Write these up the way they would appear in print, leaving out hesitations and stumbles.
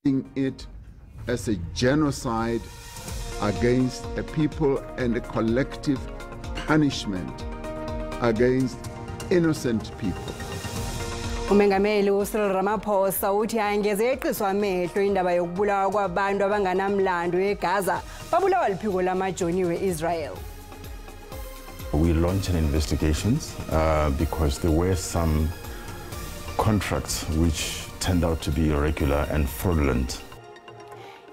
It as a genocide against a people and a collective punishment against innocent people. Umengameli uCyril Ramaphosa uthi angeze yeqiswa amehlo indaba yokubulawa kwabantu abanganamlando eGaza babulawa liphiko lamajoni weIsrael. We launched an investigations because there were some contracts which turned out to be irregular and fraudulent.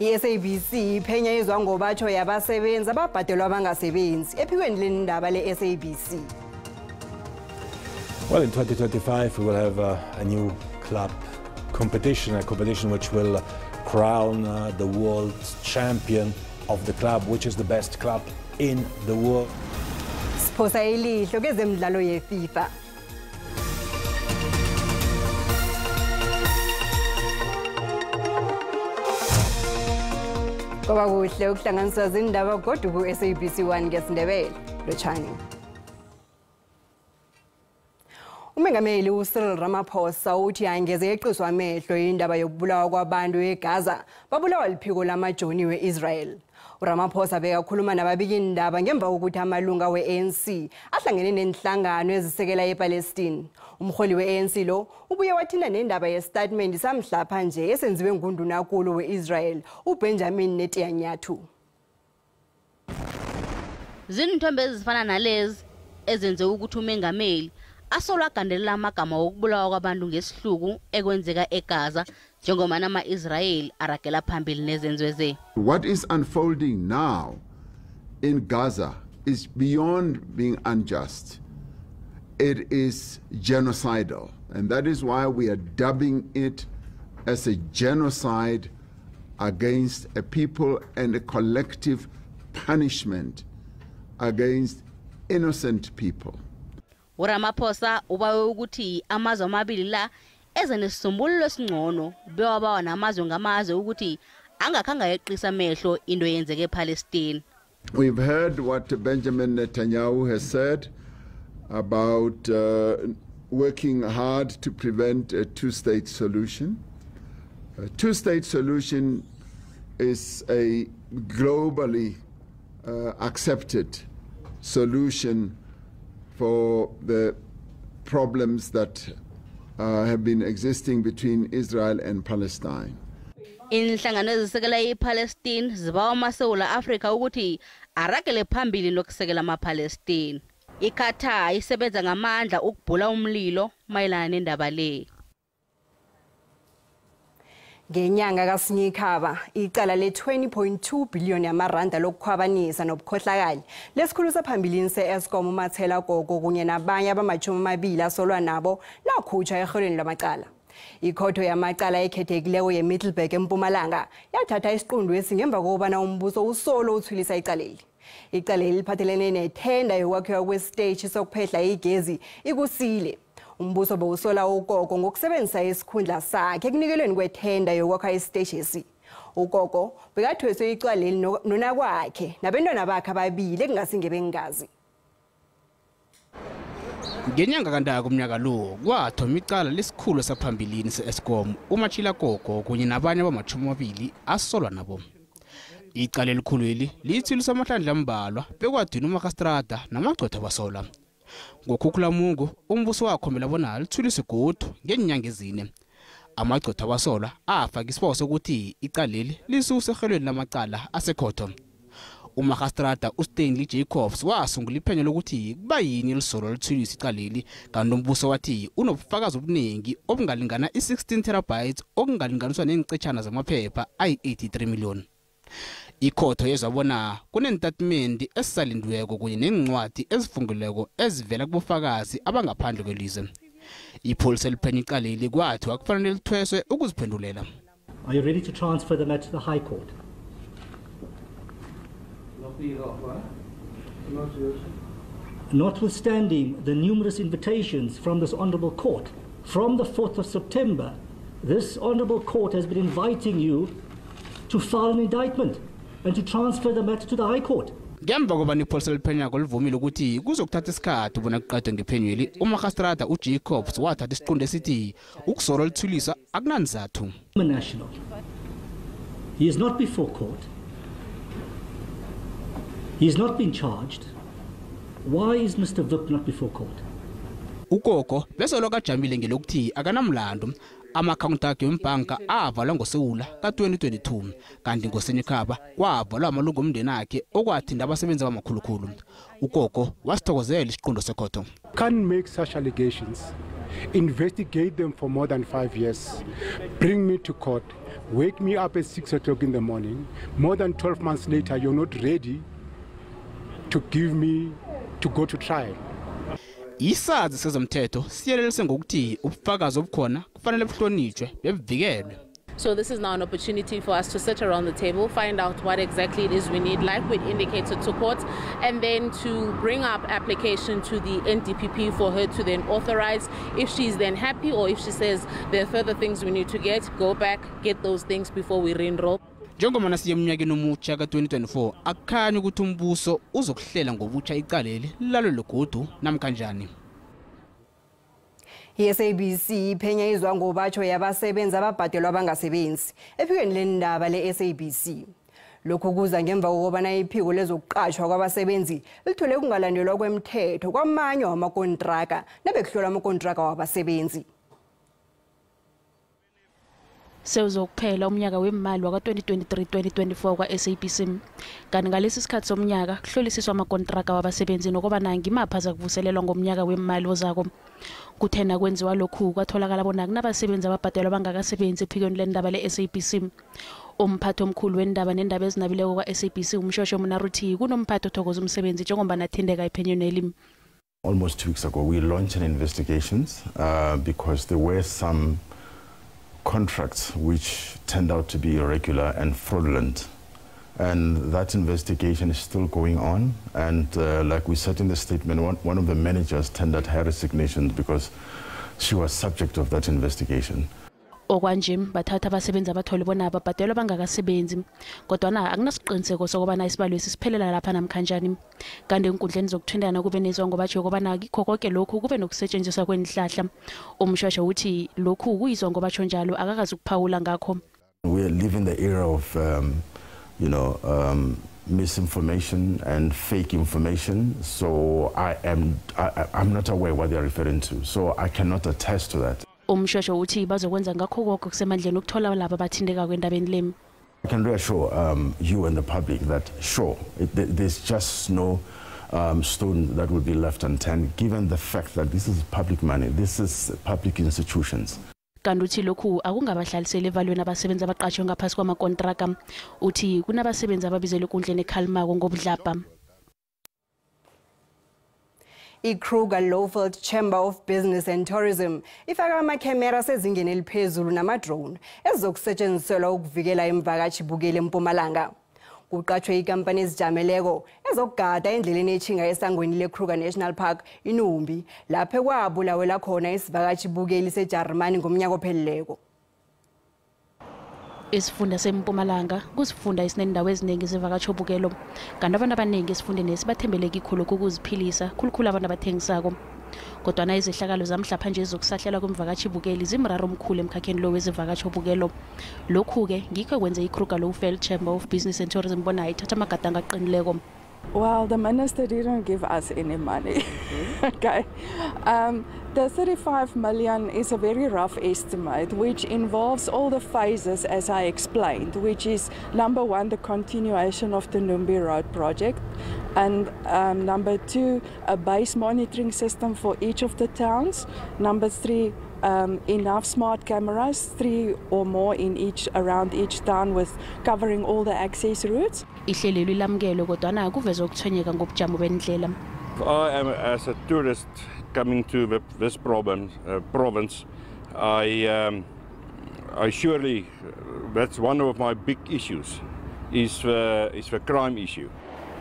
I-SABC iphenya izwangobatsho yabasebenzi ababhadelwa abangasebenzi ephikweni lendaba le-SABC. Well, in 2025 we will have a new club competition, a competition which will crown the world champion of the club, which is the best club in the world. Siphosa ilihlo kezemidlalo ye-FIFA. Kwaba kuhle ukuhlanganiswa zindaba kodwa ku-SABC 1 ngesiNdebele. Lotshani. Umengameli uCyril Ramaphosa uthi angeze yeqiswa amehlo indaba yokubulawa kwabantu eGaza babulawa liphiko lamajoni weIsrael. uRamaphosa bekakhuluma nababikindaba ngemva kokuthi amalunga we-ANC ahlangene nenhlangano ezisekela ePalestine. Umholi we-ANC lo ubuye wathinta nendaba yestatement samhlapha nje esenziwe ngundunankulu we-Israel uBenjamin Netanyahu. Zintombi ezifana nalezi ezenze ukuthi umengameli asolo agandelela amagama wokubulawa kwabantu ngesihluku ekwenzeka eGaza njengoba nama-Israel aragela phambili nezenzo ze. What is unfolding now in Gaza is beyond being unjust. It is genocidal, and that is why we are dubbing it as a genocide against a people and a collective punishment against innocent people. uRamaphosa ubawe ukuthi amazwe amabili la eze nesisombululo esingcono bewabawa namazwe ngamazwe ukuthi angakhanga yeqisa amehlo into yenzeke ePalestine. We've heard what Benjamin Netanyahu has said about working hard to prevent a two-state solution. A two-state solution is a globally accepted solution for the problems that have been existing between Israel and Palestine. Inhlangano ezisekela iPalestine zibawa amaSewula Afrika ukuthi aragele phambili nokusekela amaPalestine. IQatar isebenza ngamandla ukubhula umlilo mayelana nendaba le. Ngenyanga kaSinyikhaba icala le-20.2 billion yamaranda lokukhwabanisa nobukhohlakali lesikhulu saphambilini se-Eskom uMathela Gogo kunye nabanye abama-20 asolwa nabo lakhutshwa eholweni lwamacala. Ikhotho yamacala ekhethekileko yeMiddelburg eMpumalanga yathatha isiqunto esi ngemva kokubana umbuso usolo uthwilisa icaleli. Icaleli liphathelene nethenda yokwakhiwa kwesiteshi sokuphehla igezi ikusile. Umbuso bowusola uGogo ngokusebenzisa isikhundla sakhe ekunikelweni kwethenda yokwakha isiteshi. uGogo bekathweswe icaleli nonakwakhe nabantwana bakhe ababili ekungasingebengazi. Ngenyanga kaNtaka umnyaka lo kwathoma icala lesikhulu saphambilini se-Eskom uMatshila Gogo kunye nabanye abama-20 asolwa nabo. Icala elikhulu lithulisa amahlandla ambalwa bekwadina uMakastrada namagcwetha abasolwa. Ngokhukhulamungu umbuso wakhombela bona lithuliswe godu ngeenyanga ezine. Amagcwetha abasolwa afaka isibawo sokuthi icaleli lisuse ehelweni lamacala asekhotho. uMagistrata uStanley Jacobs wasungula iphenyo lokuthi kuba yini lisolo lithulisa icaleli, kanti umbuso wathi unobufakazi obuningi obungalingana i-16 terabytes okungalinganiswa neencetshana zamaphepha ayi-83 million. Ikhotho yezwa bona kunentatimende esisalindiweko kunye neencwadi ezifungileko ezivela kubofakazi abangaphandle kwelizwe. Ipholisa eliphenya icaleli kwathi akufanele lithweswe ukuziphendulela. Are you ready to transfer the matter to the High Court? Notwithstanding the numerous invitations from this Honourable Court, from the 4th of September, this Honourable Court has been inviting you to file an indictment and to transfer the matter to the High Court. Ngemva kobana ipholisa eliphenyako livumile ukuthi kuzokuthatha isikhathi bona kuqedwe ngephenyweli, uMagistrata uJacobs wathatha isiqunto esithi ukusolwa lithulisa akunanizathu. National. He is not before court. He has not been charged. Why is Mr. Wip not before court? Ukoko besoloko ajamile ngelokuthi akanamlando. Ama-akhawunti akhe wembhanka avalwa ngoSewula ka-2022 kanti ngoSinyikhaba kwavalwa amalungu omndeni akhe okwathinta abasebenzi abamakhulukhulu. Ukoko wasithokozela isiqundo sekhotho. Can't make such allegations, investigate them for more than 5 years, bring me to court, wake me up at 6 o'clock in the morning. More than 12 months later, you're not ready to give me to go to trial. Isazi sezomthetho siyelelise ngokuthi ubufakazi obukhona kufanele buhlonitshwe bebuvikelwe. So this is now an opportunity for us to sit around the table, find out what exactly it is we need, like we indicated to court, and then to bring up application to the NDPP for her to then authorize. If she's then happy, or if she says there are further things we need to get, go back, get those things before we re-enroll. Njengoba nasiye eminyakeni omutsha ka-2024, akukhanyi ukuthi umbuso uzokuhlela ngobutsha icaleli lalelo godu namkanjani. I-SABC iphenya izwangobatsho yabasebenzi ababhadelwa abangasebenzi ephikweni lendaba le-SABC. Lokhu kuza ngemva kokubana iphiko lezokuqashwa kwabasebenzi lithole ukungalandelwa kwemthetho kwamanye wamakontraka nabekuhlolwa amakontraka wabasebenzi. Sewuzokuphela umnyaka wemali waka-2023-2024 kwa-SABC. Kanti ngalesi sikhathi somnyaka kuhlolisiswa amakontraka wabasebenzi nokobana ngimaphi azakuvuselelwa ngomnyaka wemali ozako. Kuthena kwenziwa lokhu kwatholakala bona kunabasebenzi ababhadelwa bangakasebenzi ephikweni lendaba le-SABC. Umphathi omkhulu wendaba nendaba ezinabileko kwa-SABC uMshosho Munaruthi kunomphathi othokoza umsebenzi njengoba nathindeka iphenyweni. Almost 2 weeks ago we launched an investigations because there were some contracts which turned out to be irregular and fraudulent, and that investigation is still going on. And like we said in the statement, one of the managers tendered her resignation because she was subject of that investigation. Okwanje bathatha abasebenzi abathole bona babhadelwa bangakasebenzi, kodwana akunasiqiniseko sokubana isibalo esisiphelela lapha namkhanjani. Kanti enkundleni zokuthintana kube nezwa ngobatsho kobana kikho konke lokhu kube nokusetshenziswa kwenhlahla. Umshosha uthi lokhu kuyizwa ngobatsho njalo akakazi ukuphawula ngakho. We are living the era of misinformation and fake information, so I'm not aware what they are referring to, so I cannot attest to that. Umshosho uthi bazokwenza ngakho konke okusemandleni ukuthola laba abathinteka kwendabeni lemi. I can reassure you and the public that sure, there's just no stone that will be left unturned, given the fact that this is public money, this is public institutions. Kanti uthi lokhu akungabahlaliseli evalweni abasebenzi abaqashwe ngaphasi kwamakontraka. Uthi kunabasebenzi ababizelwe enkundleni ekhalimako ngobudlabha. I-Kruger Lowveld Chamber of Business and Tourism ifaka amakhemera sezingeni eliphezulu nama-drone ezizokusetshenziselwa ukuvikela imvakatshi bukele eMpumalanga. Kuqatshwe ikampani ezijameleko ezokugada endleleni etjhinga esangweni le-Kruger National Park iNumbi, lapho kwabulawela khona isivakatshi bukeli seJarimani ngomnyaka ophelileko. Isifunda seMpumalanga kusifunda esinendawo eziningi zevakatshobukelo, kanti abantu abaningi esifundeni esibathembele kikhulu ukuziphilisa, khulukhulu abantu abathengisako. Kodwana izehlakalo zamhlapha nje zokusahlelwa kwemvakatshibukeli zimraro omkhulu emkhakheni lo wezevakatshobukelo. Lokhu-ke ngikho kwenze i-Kruger Lowveld Chamber of Business and Tourism bona ithatha amagadanga aqinileko. Well, the minister didn't give us any money. Okay. The 35 million is a very rough estimate, which involves all the phases as I explained, which is number one, the continuation of the Numbi Road project, and number two, a base monitoring system for each of the towns, number three, enough smart cameras, 3 or more in each around each town, with covering all the access routes. Ihlelelo ilamkelwe kodwana kuvezwe ukuthwenyeka ngobujamo bendlela. I am, as a tourist coming to this province, I surely, that's one of my big issues, is the crime issue.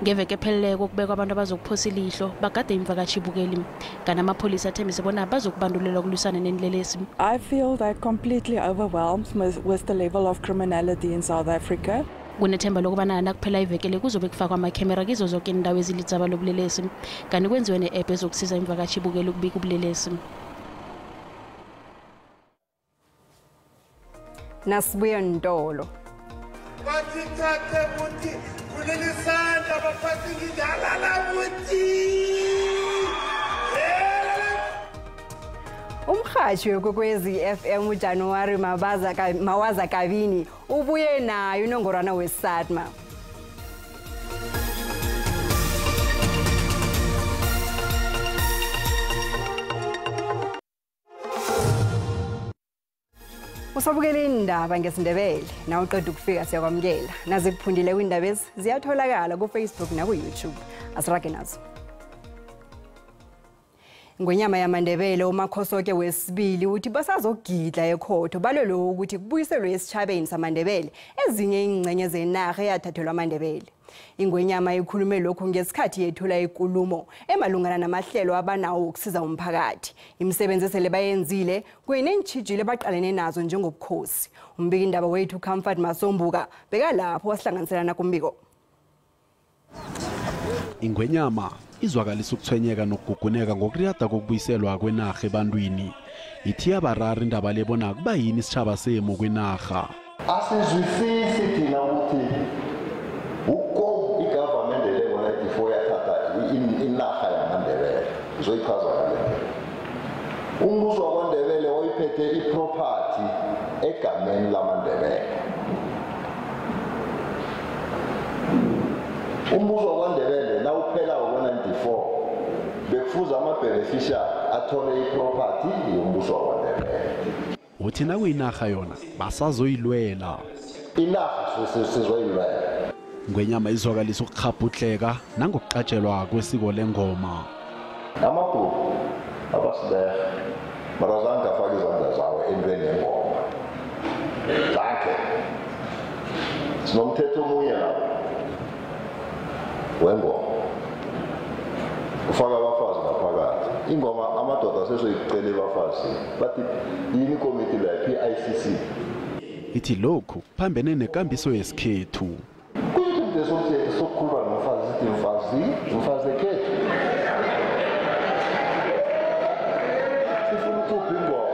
Ngeveke epheleleko kubekwa abantu abazokuphosa ilihlo bagade imvakatshibukeli, kanti amapholisa athembise bona bazokubandulelwa ukulwisana nenlelesi. I feel they're completely overwhelmed with the level of criminality in South Africa. Kunethemba lokubana nakuphela ivekele kuzobe kufakwa amakhemera kizo zonke indawo ezilitsaba lobulelesi, kanti kwenziwe ne-app ezokusiza imvakatshibukeli ukubika ubulelesi. Nasibuye Ntolo. Bathi thathe buti kuleli sandla baphathi ngithi halala buti. Umhashi weKwekwezi FM uJanuary Mawaza Kabini ubuye nayo unongorwana weSATMA. Usabukele indaba ngesiNdebele na uqeda ukufika siyakwamukela. Naze kuphundile kwindaba ezi ziyatholakala ku Facebook na ku YouTube. Asirage nazo. Ngwenyama yamaNdebele uMakhosoke wesibili uthi basazogidla ekhotho balwele ukuthi kubuyiselwe esitshabeni samaNdebele ezinye ingcenye zenarha eyathathelwa amaNdebele. Ingwenyama ikhulume lokhu ngesikhathi yethula inkulumo emalungana namahlelo abanawo ukusiza umphakathi. Imisebenzi esele bayenzile kunye neentjhijilo abaqalene nazo njengobukhosi. Umbikindaba wethu Comfort Masombuka bekalapho wasihlanganiselana kumbiko. Ingwenyama izwakalisa ukuthwenyeka nokuguguneka ngokuriyada kokubuyiselwa kwenarha ebantwini. Ithi yabarara indaba le bona kuba yini isitjhaba semo kwenarha. Asizwisisi thina ukuthi uko igovernment le ngo-94 yathatha inarha yamaNdebele. Uzoyichaza ngale ndlela. Umbuso wakwaNdebele wayiphethe iproperty egameni lamaNdebele. Umbuso wakwaNdebele nawuphela ngo-94 bekufuza ama-beneficiary athole iproperty yombuso wakwaNdebele. Uthi nakuyinarha yona basazoyilwela. Inarha sizoyilwela. Ngwenyama izwakalisa ukukghabhudleka nangokuqatshelwa kwesiko lengoma. Amabhulu abasibeha mara zange afake izandla zawo entweni yengoma. Zange. Sinomthetho omunye lapho wengoma. Ufaka abafazi ngaphakathi. Ingoma amadoda sesoyicela ebafazini. Bathi yini ikomiti leyo PICC. Ithi lokhu phambene nekambiso yesikhethu. Sokukhuluma nomfazi sithi mfazi, mfazi ekhethu. Sifuna ukuphi ingoma.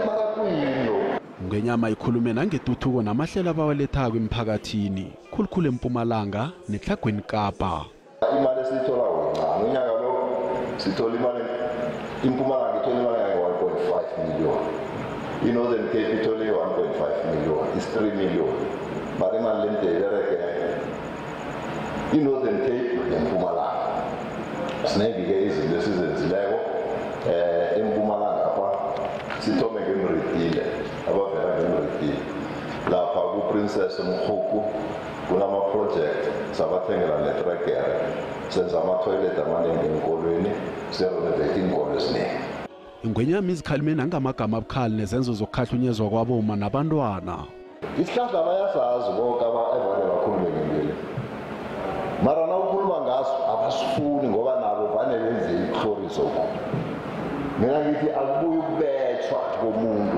Mara kuyini lokhu? Ngwenyama ikhulume nangetuthuko namahlelo abawalethako emphakathini, khulukhulu eMpumalanga neTlhagwini Kapa. Imali esiyithola kancane unyaka lo sithola imali iMpumalanga ithola imali engange-1.5 million. I-Northern Cape ithole i-1.5 million, is-3 million. Mara imali le mde ibereke i-Northern Cape neMpumalanga. Sinengi-ke izinto esizenzileko eMpumalanga apha sithome ngemridile, abavela ngemridile. Lapha ku-Princess Mkhuku kunama-project sabathengela netrekere, senza ama-toilet amaningi enkolweni, sirenovate iinkolo eziningi. Ingwenyama izikhalime nangamagama abukhali nezenzo zokukhahlunyezwa kwaboma nabantwana. Isihlahla bayasazi bonke evane bakhulume ngempilo. Mara nawukhuluma ngaso abasifuni ngoba nabo vane benze ihloriso. Mina ngithi akubuye ukubethwa komuntu.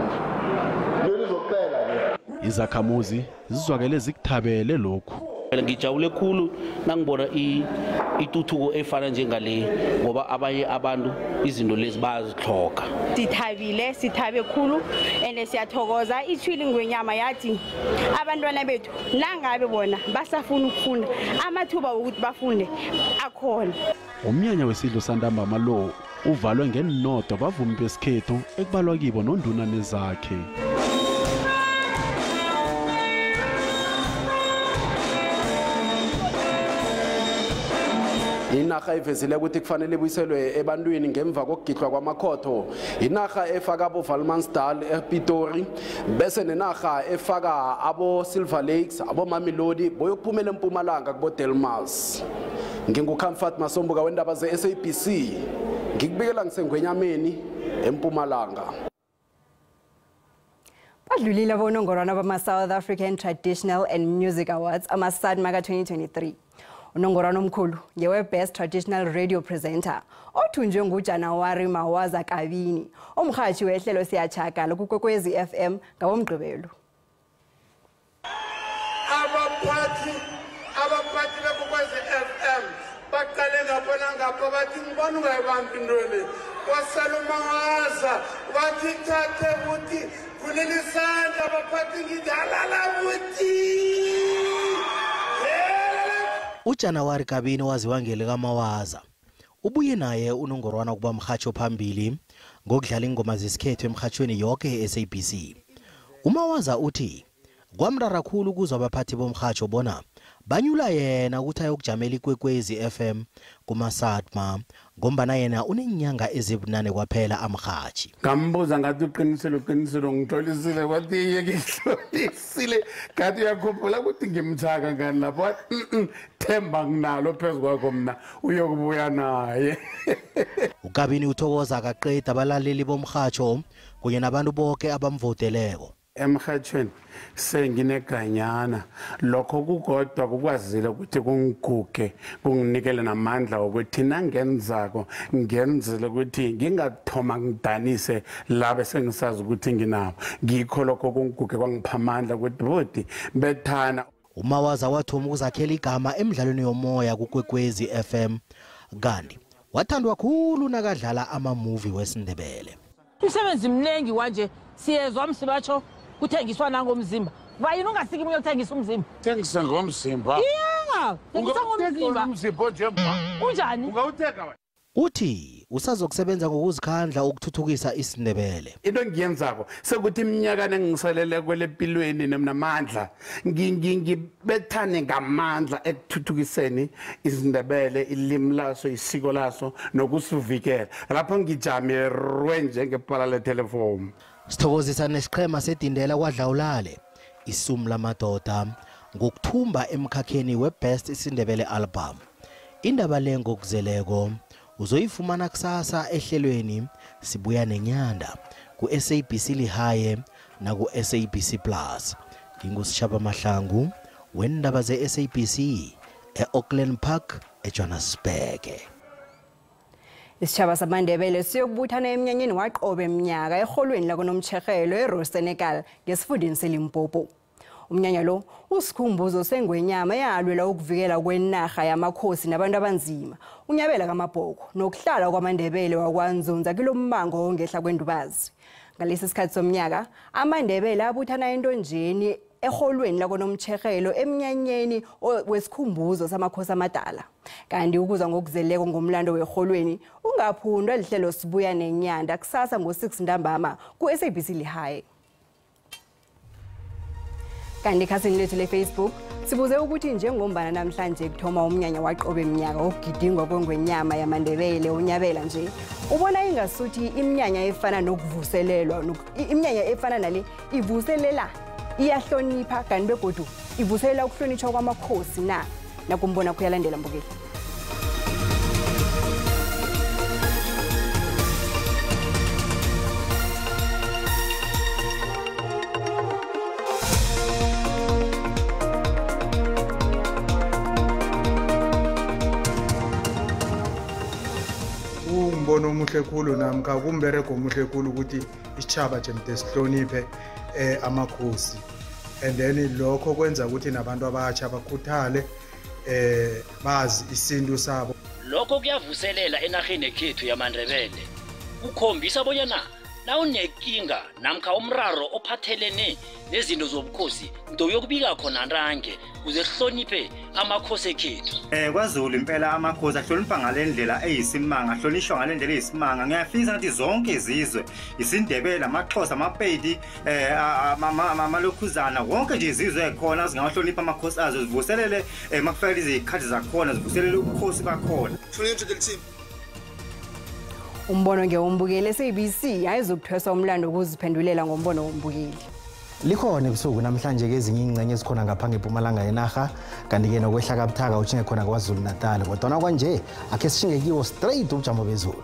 Leli zokuphela ke. Izakhamuzi zizwakele zikuthabele lokhu. Ngijabule khulu nangibona ituthuko efana njengale ngoba abanye abantu izinto lezi bayazihloka. Sithabile, sithabe khulu ende siyathokoza. Ithwili Ngwenyama yathi abantwana bethu nangabe bona basafuna ukufunda amathuba wokuthi bafunde akhona. Umnyanya wesidlo santambama lo uvalwe ngenodo bavumi besikhethu ekubalwa kibo nonduna nezakhe. Inarha ivezile ukuthi kufanele ibuyiselwe ebantwini ngemva kokugidlwa kwamakhotho. Inarha efaka abo Valmansdal ePitori, bese nenarha efaka abo Silver Lakes, abo Mamelodi boyokuphumela eMpumalanga kubo Delmas. NginguComfort Masombuka wendaba ze-SABC. Ngikubikela ngisengwenyameni eMpumalanga. Badlulile abonongorwana bama-South African Traditional and Music Awards ama-SATMA ka-2023. Unongorwana omkhulu ngewe-Best Traditional Radio Presenter othunjwe nguJanuary Mawaza Kabini, umrhatjhi wehlelo Siyatjhagala kuKwekwezi FM ngabomgqibelo. Abaphathi beKwekwezi FM baqale ngapha nangapha bathi ngibona ungayibambi into le. Wasala uMawaza wathi thathe buti kuleli sandla baphathi ngithi halala buti. UJanuary Kabini waziwa ngelikaMawaza. Ubuye naye unongorwana kuba mhatsho phambili ngokudlala ingoma zesikhethu emhathweni yoke e-SABC. UMawaza uthi kwamrara khulu ukuzwa abaphathi bomhatsho bona banyula yena ukuthi ayokujamela iKwekwezi FM kumaSatma ngombana yena unenyanga ezibunane kwaphela amhathi. Ngambuza ngathi uqinisile ngitholisile wathi yeke ngihlolisile ngathi uyakhumbula ukuthi ngimthaka ngani lapho themba nginalo phezu kwakho mina uyokubuya naye. UKabini uthokoza akaqeda abalaleli bomhatsho kunye nabantu bonke abamvoteleko. Emhathweni sengineganyana lokho kukodwa kukwazile ukuthi kungiguge kunginikele namandla ukuthi nangenzako ngenzele ukuthi ngingathoma ngidanise labe sengisazi ukuthi nginabo ngikho lokho kungiguge kwangipha amandla ukuthi bodi bethana. UMawaza wathoma ukuzakhela igama emidlalweni yomoya kuKwekwezi FM kanti wathandwa khulu nakadlala amamuvi wesiNdebele. Umsebenzi mningi wanje siyezwa msibatsho kuthengiswa nangomzimba. Bayini ungasiki umuntu othengisa umzimba? Thengisa ngomzimba. Yeah, thengisa ngomzimba. Umzimba nje unjani? Ungawuthenga wena. Uthi usazokusebenza ngokuzikhandla ukuthuthukisa isiNdebele. Into engiyenzako sekuthi iminyaka engisalele kwelempilweni namandla ngibethane ngamandla ekuthuthukiseni isiNdebele, ilimi laso, isiko laso nokusivikela. Lapho ngijame rwe njengepala le telephone. Sithokozisa nesiqhema sedindela kwaDlawulale isumu lamadoda ngokuthumba emkhakheni weBest isiNdebele album. Indaba le ngokuzeleko uzoyifumana kusasa ehlelweni Sibuya Nenyanda ku-SABC Lihaye naku-SABC Plus. NginguSitjhaba Mahlangu wendaba ze-SABC e-Auckland Park eJohannesburg. Isitjhaba samaNdebele siyokubuthana emnyanyeni waqobe mnyaka erholweni lakoNomtjherhelo eRosenekal ngesifundeni seLimpopo. Umnyanya lo usikhumbuzo sengwenyama eyalwela ukuvikela kwenarha yamakhosi nabantu abanzima, unyabela kaMabhoko nokuhlala kwamaNdebele wakwaNzunza kilommango ongehla kwendubazi. Ngalesi sikhathi somnyaka amaNdebele abuthana entonjeni erholweni lakoNomtjherhelo emnyanyeni wesikhumbuzo samakhosi amadala. Kanti ukuzwa ngokuzeleko ngomlando werholweni ungaphundwa lihlelo Sibuya Nenyanda kusasa ngo-6 ntambama ku-SABC Lihaye. Kanti ekhasini lethu le-Facebook sibuze ukuthi njengombana namhlanje kuthoma umnyanya waqobe mnyaka wokugidingwa kwengwenyama yamaNdebele unyabela nje, ubona ingasuthi iminyanya efana nokuvuselelwa iminyanya efana nale ivuselela iyahlonipha kanti begodu ivuselela ukuhlonitshwa kwamakhosi na? Nakumbona kuyalandela mbukeli. Umbono omuhle khulu namkha kumberego omuhle khulu ukuthi isitjhaba jemde sihloniphe amakhosi, and then lokho kwenza ukuthi nabantu abatsha bakhuthale bazi isintu sabo. Lokho kuyavuselela enarheni ekhethu yamaNdebele, kukhombisa bonyana nawunekinga namkha umraro ophathelene nezinto zobukhosi into yokubika khona ntange kuze sihloniphe amakhosi ekhethu. KwaZulu impela amakhosi ahlonipha ngale ndlela eyisimanga, ahlonishwa ngale ndlela eyisimanga. Ngiyafisa ukuthi zonke izizwe, isiNdebele, amaXhosa, amaPedi, amalokhuzana, wonke nje izizwe ekhona zingawahlonipha amakhosi azo, zivuselele makufika izikhathi zakhona, zivuselele ubukhosi bakhona. Umbono ngewombukeli SABC ayizokuthweswa umlando ukuziphendulela ngombono wombukeli. Likhona ebusuku namhlanje kezinye ingcenye ezikhona ngapha ngeMpumalanga yenarha, kanti-ke nokwehla kabuthaka utjhinge khona KwaZulu Natal. Kodwana kwanje akhe sitjhinge kiwo straight ubujamo bezulu.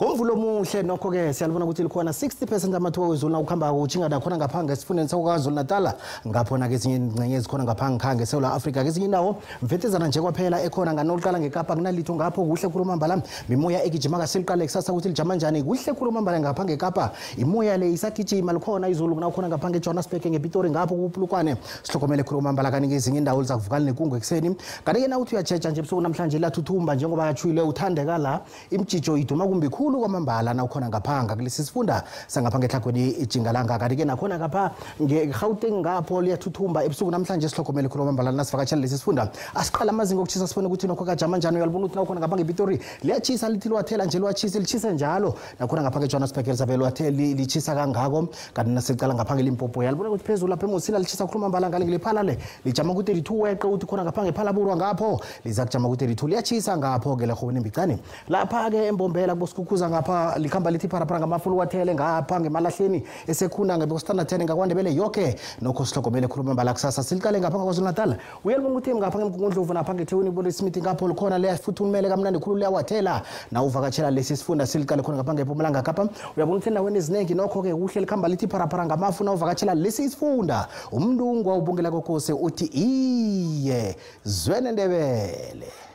Ngomvulo omuhle nokho-ke siyalibona ukuthi likhona 60% amathuba wezulu nakuhamba utjhinga nakhona ngapha ngesifundeni saKwaZulu Natal, ngaphona kezinye ingcenye ezikhona ngapha ngikha ngeSouth Africa. Kezinye indawo mvethezana nje kwaphela ekhona nganokuqala ngeKapa kunalitho ngapho kuhle khulu mambala. Mimoya egijima kaseliqale kusasa ukuthi lijama njani kuhle khulu mambala ngapha ngeKapa. Imoya le isagijima likhona izulu kunakhona ngapha ngeJohannesburg ngePitori ngapho kuPulukwane sihlokomele khulu mambala. Kanti kezinye indawo lizakuvukala nekungu ekuseni. Kanti-ke nawuthi uyatsheja nje ebusuku namhlanje lathuthumba njengoba yatshwile uthandeka la imjijo iduma kumbi khulu kwamambala. nawukhona ngapha kulesi sifunda sangapha ngetlhagweni ijingalanga. Kanti-ke nakhona ngapha nge-Gauteng ngapho liyathuthumba ebusuku namhlanje, sihlogomele khulu kwamambala nasivakatshela lesi sifunda. Asiqala amazinga okutshisa sibone ukuthi nokho kajama njani. Uyalibona ukuthi nawukhona ngapha ngePitori liyatshisa, lithi liwathela nje liwatshisa, litshise njalo. Nakhona ngapha ngeJohannesburg lizabe litshisa kangako. Kanti nasicala ngapha ngeLimpopo uyalibona ukuthi phezulu lapha eMosina litshisa khulu kwamambala, ngale ngeLephalale lijama ku-32, weqe uthi khona ngapha ngePhalaborwa ngapho liza kujama ku-32, liyatshisa ngapho ke lerhobeni embicane. Lapha-ke eMbombela kuboSikhukhuza ngapha likhamba lithi pharapara ngamafulu wathele ngapha ngemalahleni esekhuna ngebostandard 10 ngakwaNdebele yoke nokho sihlogomele khulu kwamambala kusasa. Siliqale ngapha ngaKwaZulu Natal, uyalibona ukuthi ngapha ngeMgungundlovu napha ngeThekwini boLesmith ngapho likhona liyafuthumele kamnandi khulu, liyawathela nawuvakatshela lesi sifunda. Siliqale khona ngapha ngeMpumalanga Kapa, uyabona ukuthi endaweni ezinengi nokho-ke kuhle likhamba lithi pharapara ngamafu nawuvakatshela lesi sifunda. Umntungwa ubungela kokosi uthi iye zwene Ndebele.